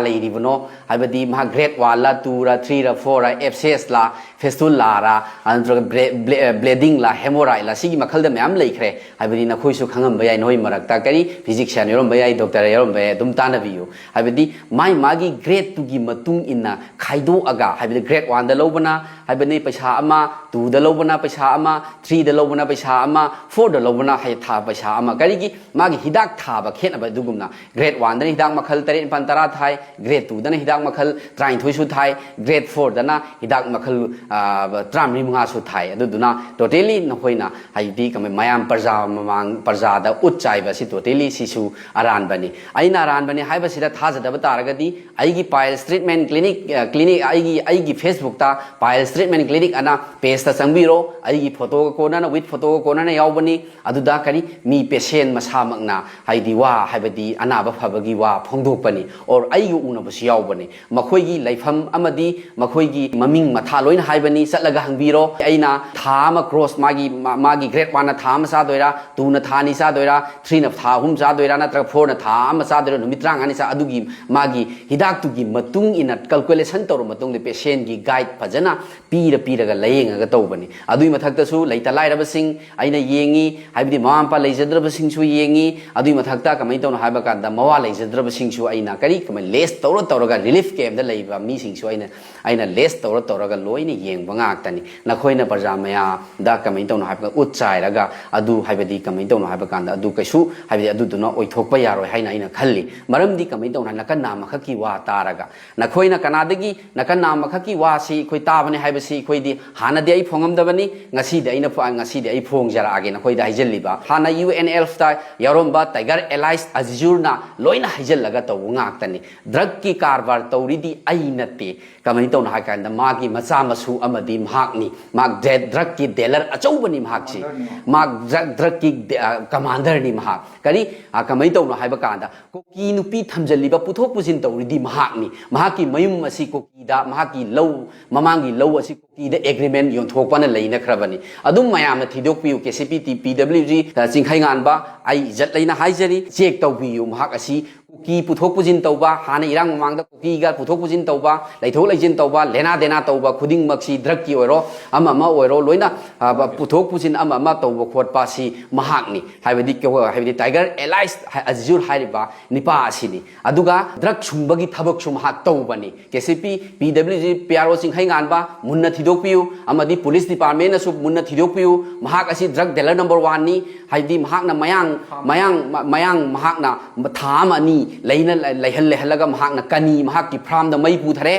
ꯂꯩꯔꯤꯕꯅꯣ, ꯍꯥꯏꯕꯗꯤ ꯃꯍꯥꯛ ꯒ꯭ꯔꯦꯗ ꯋꯥꯟꯂ, ꯇꯨꯔ, ꯊ꯭ꯔꯤꯔ, ꯐꯣꯔꯔ, ꯑꯦꯞꯁꯦꯁꯂ, ꯐꯦꯁꯇꯨꯂꯥꯔ, ꯅꯠꯇ꯭ꯔꯒ ꯕ꯭ꯂꯦ-, ꯕ꯭ꯂꯦ-, ꯕ꯭ꯂꯦꯗꯤꯡꯂ, ꯍꯦꯃꯣꯔꯥꯏꯗꯂ, ꯁꯤꯒꯤ ꯃꯈꯜꯗ ꯃꯌꯥꯝ ꯂꯩꯈ꯭ꯔꯦ꯫ ꯍꯥꯏꯕꯗꯤ ꯅꯈꯣꯏꯁꯨ ꯈꯪꯉꯝꯕ ꯌꯥꯏ, ꯅꯈꯣꯏ ꯃꯔꯛꯇ ꯀꯔꯤ ꯐꯤꯖꯤꯛꯁꯤꯌꯥꯟ ꯌꯥꯎꯔꯝꯕ ꯌꯥꯏ, ꯗꯣꯛꯇꯔ ꯌꯥꯎꯔꯝꯕ ꯌꯥꯏ, ꯑꯗꯨꯝ ꯇꯥꯟꯅꯕꯤꯌꯨ꯫ ꯍꯥꯏꯕꯗꯤ ꯃꯥꯏ ꯃꯥꯒꯤ ꯒ꯭ꯔꯦꯗꯇꯨꯒꯤ ꯃꯇꯨꯡ ꯏꯟꯅ ꯈꯥꯏꯗꯣꯛꯑꯒ, ꯍꯥꯏꯕꯗꯤ ꯒ꯭ꯔꯦꯗ ꯋꯥꯟꯗ ꯂꯧꯕꯅ, ꯍꯥꯏꯕꯗꯤ ꯄꯩꯁꯥ ꯑꯃ, ꯇꯨꯗ ꯂꯧꯕꯅ ꯄꯩꯁꯥ ꯑꯃ, ꯊ꯭ꯔꯤꯗ ꯂꯧꯕꯅ ꯄꯩꯁꯥ ꯑꯃ, ꯐꯣꯔꯗ ꯂꯧꯕꯅ, ꯍꯥꯏ, ꯊꯥ ꯄꯩꯁꯥ ꯑꯃ꯫ ꯀꯔꯤꯒꯤ? ꯃꯥꯒꯤ ꯍꯤꯗꯥꯛ ꯊꯥꯕ ꯈꯦꯠꯅꯕ ꯑꯗꯨꯒꯨꯝꯅ꯫ ꯒ꯭ꯔꯦꯗ ꯋꯥꯟꯗꯅ ꯍꯤꯗꯥꯛ ꯃꯈꯜ ꯇꯔꯦꯠ, ꯅꯤꯄꯥꯜ, ꯇꯔꯥ ꯊꯥꯏ, ꯒ꯭ꯔꯦꯗ ꯇꯨꯗꯅ ꯍꯤꯗꯥꯛ ꯃꯈꯜ ꯇꯔꯥꯅꯤꯊꯣꯏꯁꯨ ꯊꯥꯏ, ꯒ꯭ꯔꯦꯗ ꯐꯣꯔꯗꯅ ꯍꯤꯗꯥꯛ ꯃꯈꯜ, ꯑ, ꯇꯔꯥꯃꯔꯤ, ꯃꯉꯥꯁꯨ ꯊꯥꯏ꯫ ꯑꯗꯨꯗꯨꯅ totally ꯅꯈꯣꯏꯅ, ꯍꯥꯏꯗꯤ, ꯀꯃꯥꯏ-, ꯃꯌꯥꯝ ꯄ꯭ꯔꯖꯥ ꯃꯃꯥꯡ, ꯄ꯭ꯔꯖꯥꯗ ꯎꯠ ꯆꯥꯏꯕ ꯑꯁꯤ totally ꯁꯤꯁꯨ ꯑꯔꯥꯟꯕꯅꯤ꯫ ꯑꯩꯅ ꯑꯔꯥꯟꯕꯅꯤ ꯍꯥꯏꯕꯁꯤꯗ ꯊꯥꯖꯗꯕ ꯇꯥꯔꯒꯗꯤ ꯑꯩꯒꯤ ꯄꯥꯏꯜꯁ ꯇ꯭ꯔꯤꯠꯃꯦꯟ ꯀ꯭ꯂꯤꯅꯤꯛ, ꯑ, ꯀ꯭ꯂꯤꯅꯤꯛ, ꯑꯩꯒꯤ, ꯑꯩꯒꯤ ꯐꯦꯁꯕꯨꯛꯇ ꯄꯥꯏꯜꯁ ꯇ꯭ꯔꯤꯠꯃꯦꯟ ꯀ꯭ꯂꯤꯅꯤꯛ ꯑꯅ ꯄꯦꯖꯇ ꯆꯪꯕꯤꯔꯣ꯫ ꯑꯩꯒꯤ ꯐꯣꯇꯣꯒ ꯀꯣꯟꯅꯅ, with ꯐꯣꯇꯣꯒ ꯀꯣꯟꯅꯅ ꯌꯥꯎꯕꯅꯤ꯫ ꯑꯗꯨꯗ ꯀꯔꯤ, ꯃꯤ ꯄꯦꯁꯦꯟ ꯃꯁꯥꯃꯛꯅ, ꯍꯥꯏꯗꯤ, ꯋꯥ, ꯍꯥꯏꯕꯗꯤ ꯑꯅꯥꯕ ꯐꯕꯒꯤ ꯋꯥ ꯐꯣꯡꯗꯣꯛꯄꯅꯤ, or ꯑꯩꯒ ꯎꯅꯕꯁꯨ ꯌꯥꯎꯕꯅꯤ꯫ ꯃꯈꯣꯏꯒꯤ ꯂꯩꯐꯝ ꯑꯃꯗꯤ ꯃꯈꯣꯏꯒꯤ ꯃꯃꯤꯡ ꯃꯊꯥ ꯂꯣꯏꯅ ꯍꯥꯏꯕꯅꯤ, ꯆꯠꯂꯒ ꯍꯪꯕꯤꯔꯣ꯫ ꯑꯩꯅ ꯊꯥ ꯑꯃ ꯀꯣꯔꯁ, ꯃꯥꯒꯤ, ꯃꯥ-, ꯃꯥꯒꯤ ꯒ꯭ꯔꯦꯗ ꯋꯥꯟꯅ ꯊꯥ ꯑꯃ ꯆꯥꯗꯣꯏꯔꯥ, ꯇꯨꯅ ꯊꯥ ꯑꯅꯤ ꯆꯥꯗꯣꯏꯔꯥ, ꯊ꯭ꯔꯤꯅ ꯊꯥ ꯑꯍꯨꯝ ꯆꯥꯗꯣꯏꯔꯥ, ꯅꯠꯇ꯭ꯔꯒ ꯐꯣꯔꯅ ꯊꯥ ꯑꯃ ꯆꯥꯗꯣꯏꯔꯥ, ꯅꯨꯃꯤꯠ ꯇꯔꯥꯃꯉꯥꯅꯤ ꯆꯥ-, ꯑꯗꯨꯒꯤ ꯃꯥꯒꯤ ꯍꯤꯗꯥꯛꯇꯨꯒꯤ ꯃꯇꯨꯡ ꯏꯟꯅ ꯀꯦꯜꯀꯨꯂꯦꯁꯟ ꯇꯧꯔꯕ ꯃꯇꯨꯡꯗ ꯄꯦꯁꯦꯟꯒꯤ ꯒꯥꯏꯗ ꯐꯖꯅ ꯄꯤꯔ ꯄꯤꯔꯒ ꯂꯥꯌꯦꯡꯉꯒ ꯇꯧꯕꯅꯤ꯫ ꯑꯗꯨꯒꯤ ꯃꯊꯛꯇꯁꯨ ꯂꯩꯇ ꯂꯥꯏꯔꯕꯁꯤꯡ ꯑꯩꯅ ꯌꯦꯡꯉꯤ, ꯍꯥꯏꯕꯗꯤ ꯃꯃꯥ ꯃꯄꯥ ꯂꯩꯖꯗ꯭ꯔꯕꯁꯤꯡꯁꯨ ꯌꯦꯡꯉꯤ꯫ ꯑꯗꯨꯒꯤ ꯃꯊꯛꯇ ꯀꯃꯥꯏꯅ ꯇꯧꯅꯣ ꯍꯥꯏꯕ ꯀꯥꯟꯗ ꯃꯋꯥ ꯂꯩꯖꯗ꯭ꯔꯕꯁꯤꯡꯁꯨ ꯑꯩꯅ ꯀꯔꯤ, ꯀꯃꯥꯏ, ꯂꯦꯁ ꯇꯧꯔ ꯇꯧꯔꯒ ꯔꯤꯂꯤꯐ ꯀꯦꯝꯗ ꯂꯩꯕ ꯃꯤꯁꯤꯡꯁꯨ ꯑꯩꯅ ꯑꯩꯅ ꯂꯦꯁ ꯇꯧꯔ ꯇꯧꯔꯒ ꯂꯣꯏꯅ ꯌꯦꯡꯕ ꯉꯥꯛꯇꯅꯤ꯫ ꯅꯈꯣꯏꯅ ꯄ꯭ꯔꯖꯥ ꯃꯌꯥꯝꯗ ꯀꯃꯥꯏꯅ ꯇꯧꯅꯣ ꯍꯥꯏꯕꯗ ꯎꯠ ꯆꯥꯏꯔꯒ ꯑꯗꯨ, ꯍꯥꯏꯕꯗꯤ ꯀꯃꯥꯏꯅ ꯇꯧꯅꯣ ꯍꯥꯏꯕ ꯀꯥꯟꯗ ꯑꯗꯨ ꯀꯩꯁꯨ, ꯍꯥꯏꯕꯗꯤ ꯑꯗꯨꯗꯨꯅ ꯑꯣꯏꯊꯣꯛꯄ ꯌꯥꯔꯣꯏ ꯍꯥꯏꯅ ꯑꯩꯅ ꯈꯜꯂꯤ꯫ ꯃꯔꯝꯗꯤ ꯀꯃꯥꯏꯅ ꯇꯧꯅꯣ ꯍꯥꯏ, ꯅꯥꯀꯟ ꯅꯥꯝꯃꯈꯛꯀꯤ ꯋꯥ ꯇꯥꯔꯒ ꯅꯈꯣꯏꯅ ꯀꯅꯥꯗꯒꯤ ꯅꯥꯀꯟ ꯅꯥꯝꯃꯈꯛꯀꯤ ꯋꯥꯁꯤ ꯑꯩꯈꯣꯏ ꯇꯥꯕꯅꯤ ꯍꯥꯏꯕꯁꯤ ꯑꯩꯈꯣꯏꯗꯤ ꯍꯥꯟꯅꯗꯤ ꯑꯩ ꯐꯣꯡꯉꯝꯗꯕꯅꯤ꯫ ꯉꯁꯤꯗꯤ ꯑꯩꯅ ꯐ-, ꯉꯁꯤꯗꯤ ꯑꯩ ꯐꯣꯡꯖꯔꯛꯑꯒꯦ ꯅꯈꯣꯏꯗ ꯍꯥꯏꯖꯜꯂꯤꯕ꯫ ꯍꯥꯟꯅ ꯌꯨ ꯑꯦꯟ ꯑꯦꯜꯐꯇ ꯌꯥꯎꯔꯝꯕ ꯇꯥꯏꯒꯔ ꯑꯦꯂꯥꯏꯁ ꯑꯖꯤꯖꯨꯔꯅ ꯂꯣꯏꯅ ꯍꯥꯏꯖꯜꯂꯒ ꯇꯧꯕ ꯉꯥꯛꯇꯅꯤ꯫ ꯗ꯭ꯔꯒꯀꯤ ꯀꯔꯕꯥꯔ ꯇꯧꯔꯤꯗꯤ ꯑꯩ ꯅꯠꯇꯦ꯫ ꯀꯃꯥꯏꯅ ꯇꯧꯅꯣ ꯍꯥꯏ ꯀꯥꯟꯗ ꯃꯥꯒꯤ ꯃꯆꯥ ꯃꯁꯨ ꯑꯃꯗꯤ ꯃꯍꯥꯛꯅꯤ꯫ ꯃꯍꯥꯛ ꯗ꯭ꯔ-, ꯗ꯭ꯔꯒꯀꯤ ꯗꯦꯂꯔ ꯑꯆꯧꯕꯅꯤ ꯃꯍꯥꯛꯁꯤ꯫ ꯀꯃꯥꯟꯗꯔꯅꯤ꯫ ꯃꯍꯥꯛ ꯗ꯭ꯔꯒ, ꯗ꯭ꯔꯒꯀꯤ ꯗꯦ-, ꯑ, ꯀꯃꯥꯟꯗꯔꯅꯤ ꯃꯍꯥꯛ꯫ ꯀꯔꯤ, ꯑ, ꯀꯃꯥꯏꯅ ꯇꯧꯅꯣ ꯍꯥꯏꯕ ꯀꯥꯟꯗ ꯀꯨꯀꯤ ꯅꯨꯄꯤ ꯊꯝꯖꯤꯜꯂꯤꯕ, ꯄꯨꯊꯣꯛ ꯄꯨꯁꯤꯟ ꯇꯧꯔꯤꯗꯤ ꯃꯍꯥꯛꯅꯤ꯫ ꯃꯍꯥꯛꯀꯤ ꯃꯌꯨꯝ ꯑꯁꯤ ꯀꯨꯀꯤꯗ, ꯃꯍꯥꯛꯀꯤ ꯂꯧ, ꯃꯃꯥꯡꯒꯤ ꯂꯧ ꯑꯁꯤ ꯀꯨꯀꯤꯗ ꯑꯦꯒ꯭ꯔꯤꯃꯦꯟ ꯌꯣꯟꯊꯣꯛꯄꯅ ꯂꯩꯅꯈ꯭ꯔꯕꯅꯤ꯫ ꯑꯗꯨꯝ ꯃꯌꯥꯝꯅ ꯊꯤꯗꯣꯛꯄꯤꯌꯨ꯫ ꯀꯦ ꯁꯤ ꯄꯤ ꯇꯤ, ꯄꯤ ꯗꯕ꯭ꯂꯤꯎ ꯖꯤ, ꯑ, ꯆꯤꯡꯈꯩꯉꯥꯟꯕ, ꯑꯩ ꯏꯖꯠ ꯂꯩꯅ ꯍꯥꯏꯖꯔꯤ, ꯆꯦꯛ ꯇꯧꯕꯤꯌꯨ꯫ ꯃꯍꯥꯛ ꯑꯁꯤ ꯀꯨꯀꯤ ꯄꯨꯊꯣꯛ ꯄꯨꯁꯤꯟ ꯇꯧꯕ, ꯍꯥꯟꯅ ꯏꯔꯥꯡ ꯃꯃꯥꯡꯗ ꯀꯨꯀꯤꯒ ꯄꯨꯊꯣꯛ ꯄꯨꯁꯤꯟ ꯇꯧꯕ, ꯂꯩꯊꯣꯛ ꯂꯩꯁꯤꯟ ꯇꯧꯕ, ꯂꯦꯅꯥ ꯗꯦꯅꯥ ꯇꯧꯕ ꯈꯨꯗꯤꯡꯃꯛꯁꯤ, ꯗ꯭ꯔꯒꯀꯤ ꯑꯣꯏꯔꯣ, ꯑꯃ ꯑꯃ ꯑꯣꯏꯔꯣ, ꯂꯣꯏꯅ, ꯑ, ꯄꯨꯊꯣꯛ ꯄꯨꯁꯤꯟ ꯑꯃ ꯑꯃ ꯇꯧꯕ ꯈꯣꯠꯄ ꯑꯁꯤ ꯃꯍꯥꯛꯅꯤ꯫ ꯍꯥꯏꯕꯗꯤ, ꯍꯥꯏꯕꯗꯤ ꯇꯥꯏꯒꯔ ꯑꯦꯂꯥꯏꯁ ꯍꯥꯏ-, ꯑꯖꯤꯖꯨꯔ ꯍꯥꯏꯔꯤꯕ ꯅꯤꯄꯥ ꯑꯁꯤꯅꯤ꯫ ꯑꯗꯨꯒ ꯗ꯭ꯔꯒ ꯁꯨꯡꯕꯒꯤ ꯊꯕꯛꯁꯨ ꯃꯍꯥꯛ ꯇꯧꯕꯅꯤ꯫ K C P, P W G, P R O ꯆꯤꯡꯈꯩꯉꯥꯟꯕ ꯃꯨꯟꯅ ꯊꯤꯗꯣꯛꯄꯤꯌꯨ, ꯑꯃꯗꯤ ꯄꯨꯂꯤꯁ ꯗꯤꯄꯥꯔꯠꯃꯦꯟꯅꯁꯨ ꯃꯨꯟꯅ ꯊꯤꯗꯣꯛꯄꯤꯌꯨ꯫ ꯃꯍꯥꯛ ꯑꯁꯤ ꯗ꯭ꯔꯒ ꯗꯦꯂꯔ ꯅꯝꯕꯔ ꯋꯥꯟꯅꯤ꯫ ꯍꯥꯏꯕꯗꯤ ꯃꯍꯥꯛꯅ ꯃꯌꯥꯡ, ꯃꯌꯥꯡ, ꯃꯌꯥꯡ ꯃꯍꯥꯛꯅ ꯊꯥ ꯑꯃ ꯑꯅꯤ ꯂꯩꯅ, ꯂꯩꯍꯜ-, ꯂꯩꯍꯜꯂꯒ ꯃꯍꯥꯛꯅ ꯀꯅꯤ, ꯃꯍꯥꯛꯀꯤ ꯐꯥꯔꯝꯗ ꯃꯩ ꯄꯨꯊꯔꯦ꯫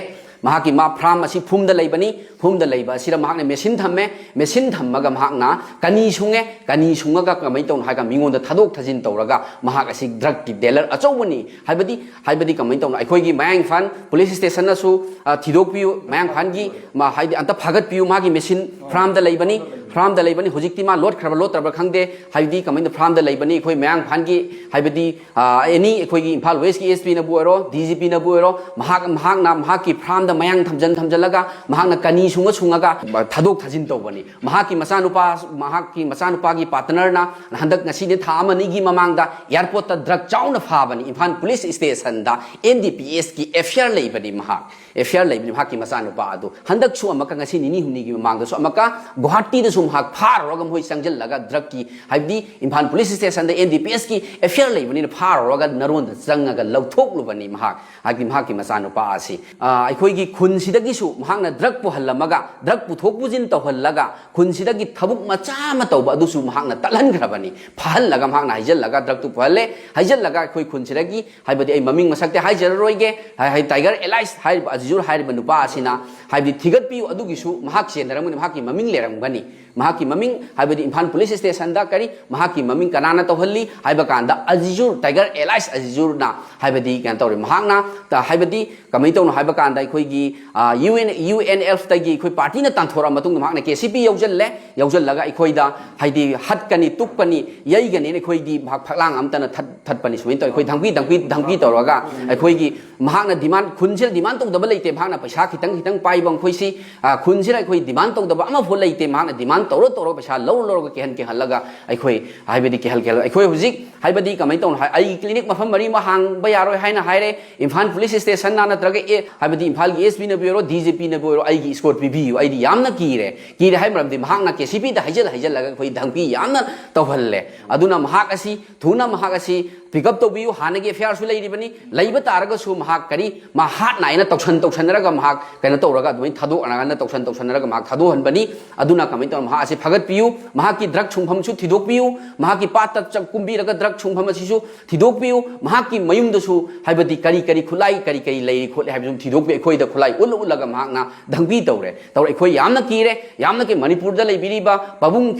ꯃꯍꯥꯛꯀꯤ ꯃꯥ ꯐꯥꯔꯝ ꯑꯁꯤ ꯐꯨꯝꯗ ꯂꯩꯕꯅꯤ꯫ ꯐꯨꯝꯗ ꯂꯩꯕ ꯑꯁꯤꯗ ꯃꯍꯥꯛꯅ ꯃꯦꯁꯤꯟ ꯊꯝꯃꯦ꯫ ꯃꯦꯁꯤꯟ ꯊꯝꯃꯒ ꯃꯍꯥꯛꯅ ꯀꯅꯤ ꯁꯨꯡꯉꯦ꯫ ꯀꯅꯤ ꯁꯨꯡꯉꯒ ꯀꯃꯥꯏꯅ ꯇꯧꯅꯣ ꯍꯥꯏꯔꯒ ꯃꯤꯉꯣꯟꯗ ꯊꯥꯗꯣꯛ ꯊꯥꯖꯤꯟ ꯇꯧꯔꯒ ꯃꯍꯥꯛ ꯑꯁꯤ ꯗ꯭ꯔꯒꯀꯤ ꯗꯦꯂꯔ ꯑꯆꯧꯕꯅꯤ꯫ ꯍꯥꯏꯕꯗꯤ, ꯍꯥꯏꯕꯗꯤ ꯀꯃꯥꯏꯅ ꯇꯧꯅꯣ? ꯑꯩꯈꯣꯏꯒꯤ ꯃꯌꯥꯡ ꯏꯝꯐꯥꯜ ꯄꯨꯂꯤꯁ ꯁ꯭ꯇꯦꯁꯟꯅꯁꯨ, ꯑ, ꯊꯤꯗꯣꯛꯄꯤꯌꯨ, ꯃꯌꯥꯡ ꯏꯝꯐꯥꯜꯒꯤ, ꯃ-, ꯍꯥꯏꯗꯤ ꯑꯝꯇ ꯐꯥꯒꯠꯄꯤꯌꯨ, ꯃꯥꯒꯤ ꯃꯦꯁꯤꯟ ꯐꯥꯔꯝꯗ ꯂꯩꯕꯅꯤ, ꯐꯥꯔꯝꯗ ꯂꯩꯕꯅꯤ꯫ ꯍꯧꯖꯤꯛꯇꯤ ꯃꯥ ꯂꯣꯠꯈ꯭ꯔꯕ ꯂꯣꯠꯇ꯭ꯔꯕ ꯈꯪꯗꯦ꯫ ꯍꯥꯏꯕꯗꯤ ꯀꯃꯥꯏꯅ ꯐꯥꯔꯝꯗ ꯂꯩꯕꯅꯤ? ꯑꯩꯈꯣꯏ ꯃꯌꯥꯡ ꯏꯝꯐꯥꯜꯒꯤ, ꯍꯥꯏꯕꯗꯤ, ꯑ, ꯑꯦꯅꯤ ꯑꯩꯈꯣꯏꯒꯤ ꯏꯝꯐꯥꯜ ꯋꯦꯁꯀꯤ ꯑꯦꯁ ꯄꯤꯅꯕꯨ ꯑꯣꯏꯔꯣ, ꯗꯤ ꯖꯤ ꯄꯤꯅꯕꯨ ꯑꯣꯏꯔꯣ, ꯃꯍꯥꯛ, ꯃꯍꯥꯛꯅ ꯃꯍꯥꯛꯀꯤ ꯐꯥꯔꯝꯗ ꯃꯌꯥꯡ ꯊꯝꯖꯟ ꯊꯝꯖꯜꯂꯒ ꯃꯍꯥꯛꯅ ꯀꯅꯤ ꯁꯨꯡꯉ ꯁꯨꯡꯉꯒ ꯊꯥꯗꯣꯛ ꯊꯥꯖꯤꯟ ꯇꯧꯕꯅꯤ꯫ ꯃꯍꯥꯛꯀꯤ ꯃꯆꯥꯅꯨꯄꯥ, ꯃꯍꯥꯛꯀꯤ ꯃꯆꯥꯅꯨꯄꯥꯒꯤ ꯄꯥꯔꯠꯅꯔꯅ ꯍꯟꯗꯛ ꯉꯁꯤꯗꯤ ꯊꯥ ꯑꯃ ꯑꯅꯤꯒꯤ ꯃꯃꯥꯡꯗ ꯑꯦꯌꯥꯔꯄꯣꯔꯠꯇ ꯗ꯭ꯔꯒ ꯆꯥꯎꯅ ꯐꯥꯕꯅꯤ꯫ ꯏꯝꯐꯥꯜ ꯄꯨꯂꯤꯁ ꯁ꯭ꯇꯦꯁꯟꯗ ꯑꯦꯟ ꯗꯤ ꯄꯤ ꯑꯦꯁꯀꯤ ꯑꯦꯐ ꯑꯥꯏ ꯑꯥꯔ ꯂꯩꯕꯅꯤ ꯃꯍꯥꯛ꯫ ꯑꯦꯐ ꯑꯥꯏ ꯑꯥꯔ ꯂꯩꯕꯅꯤ ꯃꯍꯥꯛꯀꯤ ꯃꯆꯥꯅꯨꯄꯥ ꯑꯗꯨ꯫ ꯍꯟꯗꯛꯁꯨ ꯑꯃꯨꯛꯀ ꯉꯁꯤ ꯅꯤꯅꯤ ꯍꯨꯝꯅꯤꯒꯤ ꯃꯃꯥꯡꯗꯁꯨ ꯑꯃꯨꯛꯀ ꯒꯨꯋꯥꯍꯥꯇꯤꯗꯁꯨ ꯃꯍꯥꯛ ꯐꯥꯔꯨꯔꯒ ꯃꯈꯣꯏ ꯆꯪꯁꯤꯜꯂꯒ ꯗ꯭ꯔꯒꯀꯤ, ꯍꯥꯏꯕꯗꯤ ꯏꯝꯐꯥꯜ ꯄꯨꯂꯤꯁ ꯁ꯭ꯇꯦꯁꯟꯗ ꯑꯦꯟ ꯗꯤ ꯄꯤ ꯑꯦꯁꯀꯤ ꯑꯦꯐ ꯑꯥꯏ ꯑꯥꯔ ꯂꯩꯕꯅꯤꯅ ꯐꯥꯔꯨꯔꯒ ꯅꯔꯣꯟꯗ ꯆꯪꯉꯒ ꯂꯧꯊꯣꯛꯂꯨꯕꯅꯤ ꯃꯍꯥꯛ꯫ ꯍꯥꯏꯗꯤ ꯃꯍꯥꯛꯀꯤ ꯃꯆꯥꯅꯨꯄꯥ ꯑꯁꯤ, ꯑ, ꯑꯩꯈꯣꯏꯒꯤ ꯈꯨꯟꯁꯤꯗꯒꯤꯁꯨ ꯃꯍꯥꯛꯅ ꯗ꯭ꯔꯒ ꯄꯨꯍꯜꯂꯝꯃꯒ, ꯗ꯭ꯔꯒ ꯄꯨꯊꯣꯛ ꯄꯨꯁꯤꯟ ꯇꯧꯍꯜꯂꯒ, ꯈꯨꯟꯁꯤꯗꯒꯤ ꯊꯕꯛ ꯃꯆꯥ ꯑꯃ ꯇꯧꯕ ꯑꯗꯨꯁꯨ ꯃꯍꯥꯛꯅ ꯇꯠꯍꯟꯈ꯭ꯔꯕꯅꯤ꯫ ꯐꯥꯍꯜꯂꯒ ꯃꯍꯥꯛꯅ ꯍꯥꯏꯖꯤꯜꯂꯒ ꯗ꯭ꯔꯒꯇꯨ ꯄꯨꯍꯜꯂꯦ꯫ ꯍꯥꯏꯖꯤꯜꯂꯒ ꯑꯩꯈꯣꯏ ꯈꯨꯟꯁꯤꯗꯒꯤ, ꯍꯥꯏꯕꯗꯤ ꯑꯩ ꯃꯃꯤꯡ ꯃꯁꯛꯇꯤ ꯍꯥꯏꯖꯔꯔꯣꯏꯒꯦ, ꯍꯥꯏ-, ꯍꯥꯏ-, ꯇꯥꯏꯒꯔ ꯑꯦꯂꯥꯏꯁ ꯍꯥꯏꯔꯤꯕ ꯑꯖꯤꯖꯨꯔ ꯍꯥꯏꯔꯤꯕ ꯅꯨꯄꯥ ꯑꯁꯤꯅ, ꯍꯥꯏꯕꯗꯤ ꯊꯤꯒꯠꯄꯤꯌꯨ, ꯑꯗꯨꯒꯤꯁꯨ ꯃꯍꯥꯛ ꯆꯦꯟꯅꯔꯝꯒꯅꯤ, ꯃꯍꯥꯛꯀꯤ ꯃꯃꯤꯡ ꯂꯩꯔꯝꯒꯅꯤ꯫ ꯃꯍꯥꯛꯀꯤ ꯃꯃꯤꯡ, ꯍꯥꯏꯕꯗꯤ ꯏꯝꯐꯥꯜ ꯄꯨꯂꯤꯁ ꯁ꯭ꯇꯦꯁꯟꯗ ꯀꯔꯤ, ꯃꯍꯥꯛꯀꯤ ꯃꯃꯤꯡ ꯀꯅꯥꯅ ꯇꯧꯍꯜꯂꯤ ꯍꯥꯏꯕ ꯀꯥꯟꯗ, ꯑꯖꯤꯖꯨꯔ, ꯇꯥꯏꯒꯔ ꯑꯦꯂꯥꯏꯁ ꯑꯖꯤꯖꯨꯔꯅ, ꯍꯥꯏꯕꯗꯤ ꯀꯩꯅꯣ ꯇꯧꯔꯦ꯫ ꯃꯍꯥꯛꯅ ꯇ-, ꯍꯥꯏꯕꯗꯤ ꯀꯃꯥꯏꯅ ꯇꯧꯅꯣ ꯍꯥꯏꯕ ꯀꯥꯟꯗ, ꯑꯩꯈꯣꯏꯒꯤ, ꯑ, U N, U N L ꯑꯦꯐꯇꯒꯤ ꯑꯩꯈꯣꯏ ꯄꯥꯔꯇꯤꯅ ꯇꯥꯟꯊꯣꯔꯛꯑ ꯃꯇꯨꯡꯗ ꯃꯍꯥꯛꯅ ꯀꯦ ꯁꯤ ꯄꯤ ꯌꯧꯁꯤꯜꯂꯦ꯫ ꯌꯧꯁꯤꯜꯂꯒ ꯑꯩꯈꯣꯏꯗ, ꯍꯥꯏꯗꯤ, ꯍꯠꯀꯅꯤ, ꯇꯨꯞꯀꯅꯤ, ꯌꯩꯒꯅꯤꯅ ꯑꯩꯈꯣꯏꯗꯤ ꯃꯍꯥꯛ ꯐꯛꯂꯥꯡ ꯑꯃꯠꯇꯅ ꯊꯠ-, ꯊꯠꯄꯅꯤ꯫ ꯁꯨꯃꯥꯏꯅ ꯇꯧꯔ ꯑꯩꯈꯣꯏ ꯙꯝꯀꯤ, ꯙꯝꯀꯤ, ꯙꯝꯀꯤ ꯇꯧꯔꯒ ꯑꯩꯈꯣꯏꯒꯤ ꯃꯍꯥꯛꯅ ꯗꯤꯃꯥꯟ, ꯈꯨꯟꯁꯤꯗ ꯗꯤꯃꯥꯟ ꯇꯧꯗꯕ ꯂꯩꯇꯦ꯫ ꯃꯍꯥꯛꯅ ꯄꯩꯁꯥ ꯈꯤꯇꯪ ꯈꯤꯇꯪ ꯄꯥꯏꯕ ꯃꯈꯣꯏꯁꯤ, ꯑ, ꯈꯨꯟꯁꯤꯗ ꯑꯩꯈꯣꯏ ꯗꯤꯃꯥꯟ ꯇꯧꯗꯕ ꯑꯃꯐꯥꯎ ꯂꯩꯇꯦ꯫ ꯃꯍꯥꯛꯅ ꯗꯤꯃꯥꯟ ꯇꯧꯔ ꯇꯧꯔꯒ ꯄꯩꯁꯥ ꯂꯧꯔ ꯂꯧꯔꯒ ꯀꯤꯍꯟ ꯀꯤꯍꯜꯂꯒ ꯑꯩꯈꯣꯏ, ꯍꯥꯏꯕꯗꯤ ꯀꯤꯍꯜ ꯀꯤꯍꯜ-, ꯑꯩꯈꯣꯏ ꯍꯧꯖꯤꯛ, ꯍꯥꯏꯕꯗꯤ ꯀꯃꯥꯏꯅ ꯇꯧꯅꯣ ꯍꯥꯏ, ꯑꯩꯒꯤ ꯀ꯭ꯂꯤꯅꯤꯛ ꯃꯐꯝ ꯃꯔꯤ ꯑꯃ ꯍꯥꯡꯕ ꯌꯥꯔꯣꯏ ꯍꯥꯏꯅ ꯍꯥꯏꯔꯦ꯫ ꯏꯝꯐꯥꯜ ꯄꯨꯂꯤꯁ ꯁ꯭ꯇꯦꯁꯟꯅ ꯅꯠꯇ꯭ꯔꯒ ꯑꯦ, ꯍꯥꯏꯕꯗꯤ ꯏꯝꯐꯥꯜꯒꯤ ꯑꯦꯁ ꯄꯤꯅꯕꯨ ꯑꯣꯏꯔꯣ, ꯗꯤ ꯖꯤ ꯄꯤꯅꯕꯨ ꯑꯣꯏꯔꯣ, ꯑꯩꯒꯤ ꯏꯁꯀꯣꯔꯠ ꯄꯤꯕꯤꯌꯨ, ꯑꯩꯗꯤ ꯌꯥꯝꯅ ꯀꯤꯔꯦ꯫ ꯀꯤꯔꯦ ꯍꯥꯏꯕ ꯃꯔꯝꯗꯤ ꯃꯍꯥꯛꯅ ꯀꯦ ꯁꯤ ꯄꯤꯗ ꯍꯥꯏꯖꯤꯜ ꯍꯥꯏꯖꯤꯜꯂꯒ ꯑꯩꯈꯣꯏ ꯙꯝꯀꯤ ꯌꯥꯝꯅ ꯇꯧꯍꯜꯂꯦ꯫ ꯑꯗꯨꯅ ꯃꯍꯥꯛ ꯑꯁꯤ ꯊꯨꯅ ꯃꯍꯥꯛ ꯑꯁꯤ ꯄꯤꯛ ꯑꯞ ꯇꯧꯕꯤꯌꯨ꯫ ꯍꯥꯟꯅꯒꯤ ꯑꯦꯐ ꯑꯥꯏ ꯑꯥꯔꯁꯨ ꯂꯩꯔꯤꯕꯅꯤ꯫ ꯂꯩꯕ ꯇꯥꯔꯒꯁꯨ ꯃꯍꯥꯛ ꯀꯔꯤ, ꯃꯍꯥꯛ ꯍꯥꯠ ꯅꯥꯏꯅ ꯇꯧꯁꯟ ꯇꯧꯁꯟꯅꯔꯒ ꯃꯍꯥꯛ ꯀꯩꯅꯣ ꯇꯧꯔꯒ ꯑꯗꯨꯃꯥꯏꯅ ꯊꯥꯗꯣꯛꯅꯔꯒ ꯃꯍꯥꯛ ꯊꯥꯗꯣꯛꯍꯟꯕꯅꯤ꯫ ꯑꯗꯨꯅ ꯀꯃꯥꯏꯅ ꯇꯧꯔꯒ ꯃꯍꯥꯛ ꯑꯁꯤ ꯐꯥꯒꯠꯄꯤꯌꯨ, ꯃꯍꯥꯛꯀꯤ ꯗ꯭ꯔꯒ ꯁꯨꯡꯐꯝꯁꯨ ꯊꯤꯗꯣꯛꯄꯤꯌꯨ, ꯃꯍꯥꯛꯀꯤ ꯄꯥꯠꯇ ꯆ-, ꯀꯨꯝꯕꯤꯔꯒ ꯗ꯭ꯔꯒ ꯁꯨꯡꯐꯝ ꯑꯁꯤꯁꯨ ꯊꯤꯗꯣꯛꯄꯤꯌꯨ, ꯃꯍꯥꯛꯀꯤ ꯃꯌꯨꯝꯗꯁꯨ, ꯍꯥꯏꯕꯗꯤ ꯀꯔꯤ ꯀꯔꯤ ꯈꯨꯠꯂꯥꯏ ꯀꯔꯤ ꯀꯔꯤ ꯂꯩꯔꯤ ꯈꯣꯠꯂꯤ ꯍꯥꯏꯕꯁꯨ ꯊꯤꯗꯣꯛꯄꯤ꯫ ꯑꯩꯈꯣꯏꯗ ꯈꯨꯠꯂꯥꯏ ꯎꯠꯂ ꯎꯠꯂꯒ ꯃꯍꯥꯛꯅ ꯙꯝꯀꯤ ꯇꯧꯔꯦ꯫ ꯇꯧꯔꯦ꯫ ꯑꯩꯈꯣꯏ ꯌꯥꯝꯅ ꯀꯤꯔꯦ, ꯌꯥꯝꯅ ꯀꯤ-, ꯃꯅꯤꯄꯨꯔꯗ ꯂꯩꯕꯤꯔꯤꯕ ꯄꯥꯕꯨꯡ